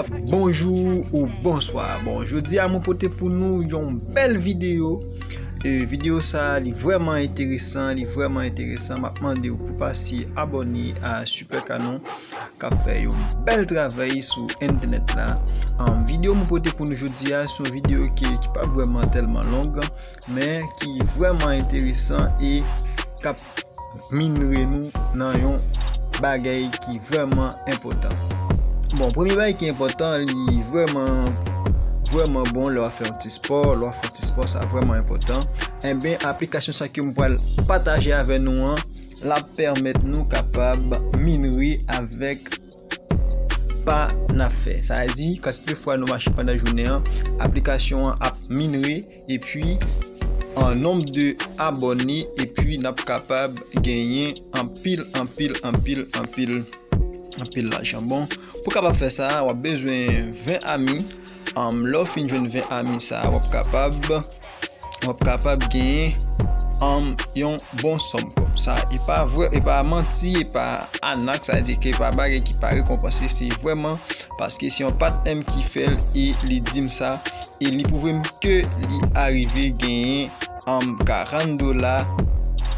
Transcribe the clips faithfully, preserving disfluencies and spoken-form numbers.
Bonjou ou bonswa. Bon, jodi a mwen pote pou nou yon bèl videyo. E videyo sa a, li vrèman enteresan, li vrèman enteresan. M ap mande w pou pase abòne a Super Canon k ap fè yon bèl travay sou entènèt la. An, videyo mwen pote pou nou jodi a, se yon videyo ki, ki pa vrèman tèlman long, men ki vrèman enteresan e k ap minre nou nan yon bagay ki vrèman enpòtan. Bon, premye bagay ki enpòtan, li vrèman, vrèman bon lè w ap fè yon ti spò, lè w ap fè yon ti spò, sa vrèman enpòtan. Enben, aplikasyon sa ke m pral pataje avè nou an, l ap pèmèt nou kapab minre avèk pa n ap fè. Sa vle di, kantite fwa nou mache pandan jounen an, aplikasyon an ap minre, epi an nonb de abòne, epi n ap kapab genyen anpil, anpil, anpil, anpil, anpil lajan. Bon, pou kapab fè sa, w ap bezwen ven ami. Am, lè w fin jwenn ven ami sa, w ap kapab, w ap kapab genyen, am, yon bon sòm kòb. Sa, e pa vre, e pa manti, e pa anak, sa vle di ke e pa bagay ki pa rekonpanse, se vrèman paske se yon patnè m ki fè l e li di m sa, e li pwouve m ke li arive genyen, am, karant dola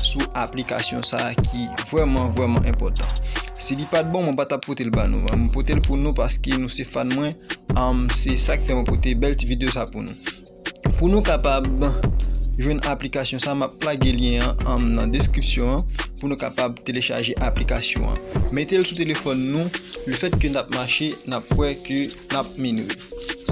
sou aplikasyon sa a ki vrèman, vrèman enpòtan. Si li pa t bon, mwen pa t ap pote l ba nou. Mwen pote l pou nou paske nou se fan mwen. Am, se sa k fè mwen pote bèl ti videyo sa pou nou. Pou nou kapab jwenn aplikasyon sa, m ap lage lyen an, am, nan deskripsyon an pou nou kapab telechaje aplikasyon an. Mete l sou telefòn nou, lefètke n ap mache, n ap wè ke n ap minre.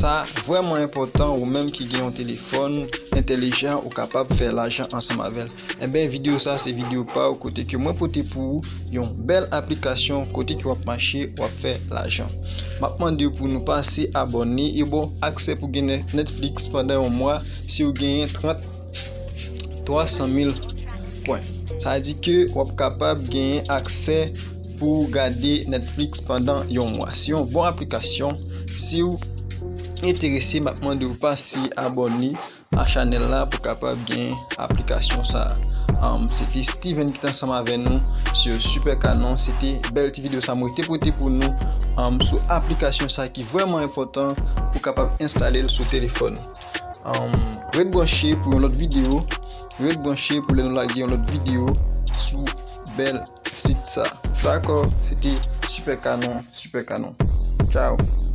Sa vrèman enpòtan, ou menm ki gen yon telefòn entèlijan, ou kapab fè lajan ansanm avè l. Enben, videyo sa se videyo pa w kote ke mwen pote pou ou yon bèl aplikasyon kote ke w ap mache, w ap fè lajan. M ap mande w pou nou pase abòne e ba w aksè pou gen Netflix pandan yon mwa si w genyen trant, twa san mil kwen. Sa vle di ke w ap kapab genyen aksè pou w gade Netflix pandan yon mwa. Se yon bon aplikasyon. Si w enterese, m ap mande w pase abòne a chanèl la pou kapab gen aplikasyon sa a. Am, se te Steven ki te ansanm avè nou sou Super Canon. Se te bèl ti videyo sa mwen te pote pou nou, am, sou aplikasyon sa ki vrèman enpòtan pou kapab enstale l sou telefòn. Am, ret branche pou yon lòt videyo. Ret branche pou lè nou lage yon lòt videyo sou bèl sit sa. Dakò, se te Super Canon, Super Canon. Ciao.